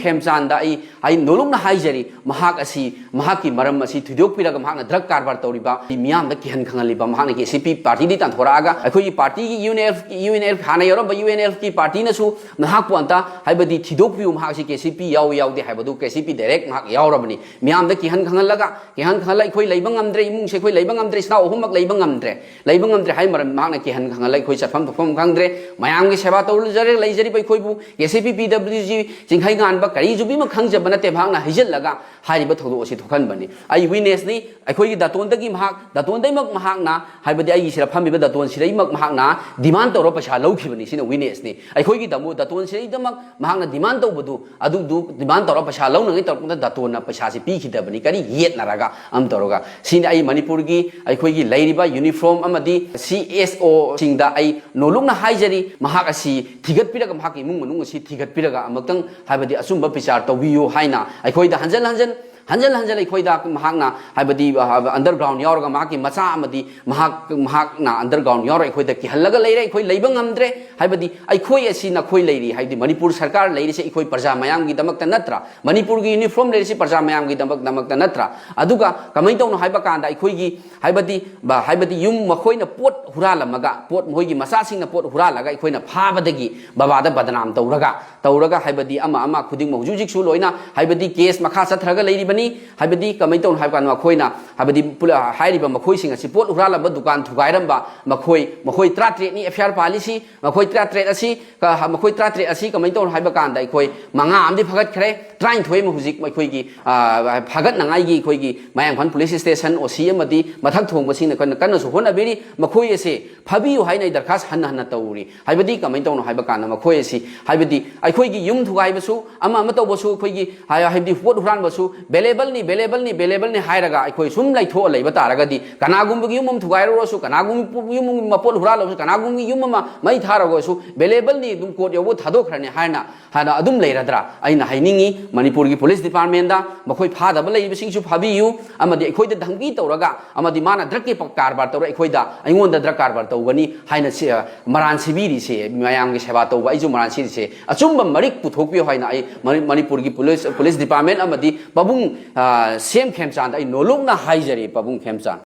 ꯈꯦꯝꯆꯥꯟꯗ ꯑꯩ, ꯑꯩ ꯅꯣꯂꯨꯛꯅ ꯍꯥꯏꯖꯔꯤ, ꯃꯍꯥꯛ ꯑꯁꯤ, ꯃꯍꯥꯛꯀꯤ ꯃꯔꯝ ꯑꯁꯤ ꯊꯤꯗꯣꯛꯄꯤꯔꯒ ꯃꯍꯥꯛꯅ ꯗ꯭ꯔꯒ ꯀꯔꯕꯥꯔ ꯇꯧꯔꯤꯕ ꯃꯤꯌꯥꯝꯗ ꯀꯤꯍꯟ ꯈꯪꯍꯜꯂꯤꯕ, ꯃꯍꯥꯛꯅ ꯀꯦ ꯁꯤ ꯄꯤ ꯄꯥꯔꯇꯤꯗꯒꯤ ꯇꯥꯟꯊꯣꯔꯛꯑꯒ ꯑꯩꯈꯣꯏꯒꯤ ꯄꯥꯔꯇꯤꯒꯤ U N L F, U N L F ꯍꯥꯟꯅ ꯌꯥꯎꯔꯝꯕ ꯌꯨ ꯑꯦꯟ ꯑꯦꯜ ꯑꯦꯐꯀꯤ ꯄꯥꯔꯇꯤꯅꯁꯨ ꯃꯍꯥꯛꯄꯨ ꯑꯝꯇ, ꯍꯥꯏꯕꯗꯤ ꯊꯤꯗꯣꯛꯄꯤꯌꯨ, ꯃꯍꯥꯛꯁꯤ ꯀꯦ ꯁꯤ ꯄꯤ ꯌꯥꯎꯏ ꯌꯥꯎꯗꯦ ꯍꯥꯏꯕꯗꯨ ꯀꯦ ꯁꯤ ꯄꯤ ꯗꯥꯏꯔꯦꯛ ꯃꯍꯥꯛ ꯌꯥꯎꯔꯕꯅꯤ꯫ ꯃꯤꯌꯥꯝꯗ ꯀꯤꯍꯟ ꯈꯪꯍꯜꯂꯒ, ꯀꯤꯍꯟ ꯈꯪꯍꯜꯂꯒ ꯑꯩꯈꯣꯏ ꯂꯩꯕ ꯉꯝꯗ꯭ꯔꯦ, ꯏꯃꯨꯡꯁꯦ ꯑꯩꯈꯣꯏ ꯂꯩꯕ ꯉꯝꯗ꯭ꯔꯦ, ꯏꯆꯤꯟ ꯏꯅꯥꯎ ꯑꯍꯨꯝꯃꯛ ꯂꯩꯕ ꯉꯝꯗ꯭ꯔꯦ, ꯂꯩꯕ ꯉꯝꯗ꯭ꯔꯦ ꯍꯥꯏꯕ ꯃꯔꯝ ꯃꯍꯥꯛꯅ ꯀꯤꯍꯟ ꯈꯪꯍꯜꯂꯒ ꯑꯩꯈꯣꯏ ꯆꯠꯐꯝ ꯊꯣꯛꯐꯝ ꯈꯪꯗ꯭ꯔꯦ꯫ ꯃꯌꯥꯝꯒꯤ ꯁꯦꯕꯥ ꯇꯧꯖꯔꯦ, ꯂꯩꯖꯔꯤꯕ ꯑꯩꯈꯣꯏꯕꯨ ꯀꯦ C P, P W G, Chingkheinganba ꯀꯔꯤ ꯖꯨꯕꯤ ꯑꯃ ꯈꯪꯖꯕ ꯅꯠꯇꯦ꯫ ꯃꯍꯥꯛꯅ ꯍꯩꯖꯤꯜꯂꯒ ꯍꯥꯏꯔꯤꯕ ꯊꯧꯗꯣꯛ ꯑꯁꯤ ꯊꯣꯛꯍꯟꯕꯅꯤ꯫ ꯑꯩ ꯋꯤꯅꯦꯁꯅꯤ꯫ ꯑꯩꯈꯣꯏꯒꯤ ꯗꯥꯇꯣꯟꯗꯒꯤ ꯃꯍꯥꯛ, ꯗꯥꯇꯣꯟꯗꯩꯃꯛ ꯃꯍꯥꯛꯅ, ꯍꯥꯏꯕꯗꯤ ꯑꯩꯒꯤ ꯁꯤꯗ ꯐꯝꯃꯤꯕ ꯗꯥꯇꯣꯟ ꯁꯤꯗꯩꯃꯛ ꯃꯍꯥꯛꯅ ꯗꯤꯃꯥꯟ ꯇꯧꯔ ꯄꯩꯁꯥ ꯂꯧꯈꯤꯕꯅꯤ꯫ ꯁꯤꯅ ꯋꯤꯅꯦꯁꯅꯤ꯫ ꯑꯩꯈꯣꯏꯒꯤꯗꯃꯛ ꯗꯥꯇꯣꯟ ꯁꯤꯗꯩꯗꯃꯛ ꯃꯍꯥꯛꯅ ꯗꯤꯃꯥꯟ ꯇꯧꯕꯗꯨ, ꯑꯗꯨꯗꯨ ꯗꯤꯃꯥꯟ ꯇꯧꯔ ꯄꯩꯁꯥ ꯂꯧꯅꯉꯩ ꯇꯧꯔꯛꯄꯗ ꯗꯥꯇꯣꯟꯅ ꯄꯩꯁꯥꯁꯤ ꯄꯤꯈꯤꯗꯕꯅꯤ꯫ ꯀꯔꯤ ꯌꯦꯠꯅꯔꯒ ꯑꯃ ꯇꯧꯔꯒ? ꯁꯤꯅꯤ ꯑꯩ ꯃꯅꯤꯄꯨꯔꯒꯤ ꯑꯩꯈꯣꯏꯒꯤ ꯂꯩꯔꯤꯕ ꯌꯨꯅꯤꯐꯣꯔꯝ ꯑꯃꯗꯤ ꯁꯤ ꯑꯦꯁ ꯑꯣꯁꯤꯡꯗ ꯑꯩ ꯅꯣꯂꯨꯛꯅ ꯍꯥꯏꯖꯔꯤ, ꯃꯍꯥꯛ ꯑꯁꯤ ꯊꯤꯒꯠꯄꯤꯔꯒ, ꯃꯍꯥꯛꯀꯤ ꯏꯃꯨꯡ ꯃꯅꯨꯡ ꯑꯁꯤ ꯊꯤꯒꯠꯄꯤꯔꯒ ꯑꯃꯨꯛꯇꯪ, ꯍꯥꯏꯕꯗꯤ ꯑꯆꯨꯝꯕ ꯕꯤꯆꯥꯔ ꯇꯧꯕꯤꯌꯨ ꯍꯥꯏꯅ ꯑꯩꯈꯣꯏꯗ ꯍꯟꯖꯟ ꯍꯟꯖꯟ, ꯍꯟꯖꯟ ꯍꯟꯖꯟ ꯑꯩꯈꯣꯏꯗ ꯃꯍꯥꯛꯅ, ꯍꯥꯏꯕꯗꯤ, ꯑ, ꯑꯟꯗꯔꯒ꯭ꯔꯥꯎꯟ ꯌꯥꯎꯔꯒ ꯃꯍꯥꯛꯀꯤ ꯃꯆꯥ ꯑꯃꯗꯤ ꯃꯍꯥꯛ, ꯃꯍꯥꯛꯅ ꯑꯟꯗꯔꯒ꯭ꯔꯥꯎꯟ ꯌꯥꯎꯔꯒ ꯑꯩꯈꯣꯏꯗ ꯀꯤꯍꯜꯂꯒ ꯂꯩꯔꯦ꯫ ꯑꯩꯈꯣꯏ ꯂꯩꯕ ꯉꯝꯗ꯭ꯔꯦ꯫ ꯍꯥꯏꯕꯗꯤ ꯑꯩꯈꯣꯏ ꯑꯁꯤ ꯅꯈꯣꯏ ꯂꯩꯔꯤ, ꯍꯥꯏꯕꯗꯤ ꯃꯅꯤꯄꯨꯔ ꯁꯔꯀꯥꯔ ꯂꯩꯔꯤꯁꯦ ꯑꯩꯈꯣꯏ ꯄ꯭ꯔꯖꯥ ꯃꯌꯥꯝꯒꯤꯗꯃꯛꯇ ꯅꯠꯇ꯭ꯔꯥ? ꯃꯅꯤꯄꯨꯔꯒꯤ ꯌꯨꯅꯤꯐꯣꯔꯝ ꯂꯩꯔꯤꯁꯤ ꯄ꯭ꯔꯖꯥ ꯃꯌꯥꯝꯒꯤꯗꯃꯛ, ꯗꯃꯛꯇ ꯅꯠꯇ꯭ꯔꯥ? ꯑꯗꯨꯒ ꯀꯃꯥꯏꯅ ꯇꯧꯅꯣ ꯍꯥꯏꯕ ꯀꯥꯟꯗ ꯑꯩꯈꯣꯏꯒꯤ, ꯍꯥꯏꯕꯗꯤ, ꯕ-, ꯍꯥꯏꯕꯗꯤ ꯌꯨꯝ ꯃꯈꯣꯏꯅ ꯄꯣꯠ ꯍꯨꯔꯥꯜꯂꯝꯃꯒ, ꯄꯣꯠ ꯃꯈꯣꯏꯒꯤ ꯃꯆꯥꯁꯤꯡꯅ ꯄꯣꯠ ꯍꯨꯔꯥꯜꯂꯒ ꯑꯩꯈꯣꯏꯅ ꯐꯥꯕꯗꯒꯤ ꯕꯕꯥꯗ ꯕꯗꯅꯥꯝ ꯇꯧꯔꯒ, ꯇꯧꯔꯒ, ꯍꯥꯏꯕꯗꯤ ꯑꯃ ꯑꯃ ꯈꯨꯗꯤꯡꯃꯛ ꯍꯧꯖꯤꯛ ꯍꯧꯖꯤꯛꯁꯨ ꯂꯣꯏꯅ, ꯍꯥꯏꯕꯗꯤ ꯀꯦꯁ ꯃꯈꯥ ꯆꯠꯊꯔꯒ ꯂꯩꯔꯤꯕꯅꯤ꯫ ꯍꯥꯏꯕꯗꯤ ꯀꯃꯥꯏꯅ ꯇꯧꯅꯣ ꯍꯥꯏꯕ ꯀꯥꯟꯗ ꯃꯈꯣꯏꯅ, ꯍꯥꯏꯕꯗꯤ ꯄꯨꯂ-, ꯍꯥꯏꯔꯤꯕ ꯃꯈꯣꯏꯁꯤꯡ ꯑꯁꯤ ꯄꯣꯠ ꯍꯨꯔꯥꯜꯂꯝꯕ, ꯗꯨꯀꯥꯟ ꯊꯨꯒꯥꯏꯔꯝꯕ ꯃꯈꯣꯏ, ꯃꯈꯣꯏ ꯇꯔꯥꯇꯔꯦꯠꯅꯤ ꯑꯦꯐ ꯑꯥꯏ ꯑꯥꯔ ꯄꯥꯜꯂꯤꯁꯤ꯫ ꯃꯈꯣꯏ ꯇꯔꯥꯇꯔꯦꯠ ꯑꯁꯤ, ꯀ-, ꯃꯈꯣꯏ ꯇꯔꯥꯇꯔꯦꯠ ꯑꯁꯤ ꯀꯃꯥꯏꯅ ꯇꯧꯅꯣ ꯍꯥꯏꯕ ꯀꯥꯟꯗ ꯑꯩꯈꯣꯏ ꯃꯉꯥ ꯑꯃꯗꯤ ꯐꯒꯠꯈ꯭ꯔꯦ, ꯇꯔꯥꯅꯤꯊꯣꯏ ꯑꯃ ꯍꯧꯖꯤꯛ ꯑꯩꯈꯣꯏꯒꯤ, ꯑ, ꯐꯒꯠꯅꯉꯥꯏꯒꯤ ꯑꯩꯈꯣꯏꯒꯤ ꯃꯌꯥꯡꯐꯥꯟ ꯄꯨꯂꯤꯁ ꯁ꯭ꯇꯦꯁꯟ ꯑꯣ ꯁꯤ ꯑꯃꯗꯤ ꯃꯊꯛ ꯊꯣꯡꯕꯁꯤꯡꯅ ꯀꯟꯅ, ꯀꯟꯅꯁꯨ ꯍꯣꯠꯅꯕꯤꯔꯤ꯫ ꯃꯈꯣꯏ ꯑꯁꯦ ꯐꯥꯕꯤꯌꯨ ꯍꯥꯏꯅ ꯑꯩ ꯗꯔꯈꯥꯁ ꯍꯟꯅ ꯍꯟꯅ ꯇꯧꯔꯤ꯫ ꯍꯥꯏꯕꯗꯤ ꯀꯃꯥꯏꯅ ꯇꯧꯅꯣ ꯍꯥꯏꯕ ꯀꯥꯟꯗ ꯃꯈꯣꯏ ꯑꯁꯤ, ꯍꯥꯏꯕꯗꯤ ꯑꯩꯈꯣꯏꯒꯤ ꯌꯨꯝ ꯊꯨꯒꯥꯏꯕꯁꯨ, ꯑꯃ ꯑꯃ ꯇꯧꯕꯁꯨ, ꯑꯩꯈꯣꯏꯒꯤ ꯍꯥꯏ-, ꯍꯥꯏꯕꯗꯤ ꯄꯣꯠ ꯍꯨꯔꯥꯟꯕꯁꯨ ꯕꯦꯂꯦꯕꯜꯅꯤ, ꯕꯦꯂꯦꯕꯜꯅꯤ, ꯕꯦꯂꯦꯕꯜꯅꯤ ꯍꯥꯏꯔꯒ ꯑꯩꯈꯣꯏ ꯁꯨꯝ ꯂꯩꯊꯣꯛꯑ ꯂꯩꯕ ꯇꯥꯔꯒꯗꯤ, ꯀꯅꯥꯒꯨꯝꯕꯒꯤ ꯌꯨꯝ ꯑꯃ ꯊꯨꯒꯥꯏꯔꯨꯔꯁꯨ, ꯀꯅꯥꯒꯨꯝꯕ ꯌꯨꯝ ꯑꯃ ꯃꯄꯣꯠ ꯍꯨꯔꯥꯜꯂꯕꯁꯨ, ꯀꯅꯥꯒꯨꯝꯕꯒꯤ ꯌꯨꯝ ꯑꯃ ꯃꯩ ꯊꯥꯔꯒꯁꯨ ꯕꯦꯂꯦꯕꯜꯅꯤ, ꯑꯗꯨꯝ ꯀꯣꯔꯠ ꯌꯧꯕ ꯊꯥꯗꯣꯛꯈ꯭ꯔꯅꯤ ꯍꯥꯏꯅ, ꯍꯥꯏꯅ ꯑꯗꯨꯝ ꯂꯩꯔꯗ꯭ꯔꯥ? ꯑꯩꯅ ꯍꯥꯏꯅꯤꯡꯉꯤ, ꯃꯅꯤꯄꯨꯔꯒꯤ ꯄꯨꯂꯤꯁ ꯗꯤꯄꯥꯔꯠꯃꯦꯟꯗ ꯃꯈꯣꯏ ꯐꯥꯗꯕ ꯂꯩꯔꯤꯕꯁꯤꯡꯁꯨ ꯐꯥꯕꯤꯌꯨ, ꯑꯃꯗꯤ ꯑꯩꯈꯣꯏꯗ ꯙꯝꯀꯤ ꯇꯧꯔꯒ, ꯑꯃꯗꯤ ꯃꯥꯅ ꯗ꯭ꯔꯒꯀꯤ ꯄ-, ꯀꯔꯕꯥꯔ ꯇꯧꯔ ꯑꯩꯈꯣꯏꯗ, ꯑꯩꯉꯣꯟꯗ ꯗ꯭ꯔꯒ ꯀꯔꯕꯥꯔ ꯇꯧꯒꯅꯤ ꯍꯥꯏꯅ ꯁꯤ, ꯑ, ꯃꯔꯥꯟ ꯁꯤꯕꯤꯔꯤꯁꯦ, ꯃꯌꯥꯝꯒꯤ ꯁꯦꯕꯥ ꯇꯧꯕ ꯑꯩꯁꯨ ꯃꯔꯥꯟ ꯁꯤꯔꯤꯁꯦ, ꯑꯆꯨꯝꯕ ꯃꯔꯤꯛ ꯄꯨꯊꯣꯛꯄꯤꯌꯨ ꯍꯥꯏꯅ ꯑꯩ ꯃꯅꯤ-, ꯃꯅꯤꯄꯨꯔꯒꯤ ꯄꯨꯂꯤꯁ, ꯄꯨꯂꯤꯁ ꯗꯤꯄꯥꯔꯠꯃꯦꯟ ꯑꯃꯗꯤ ꯄꯥꯕꯨꯡ, ꯑ, ꯁꯤ ꯑꯦꯝ ꯈꯦꯝꯆꯥꯟꯗ ꯑꯩ ꯅꯣꯂꯨꯛꯅ ꯍꯥꯏꯖꯔꯤ, ꯄꯥꯕꯨꯡ ꯈꯦꯝꯆꯥꯟ꯫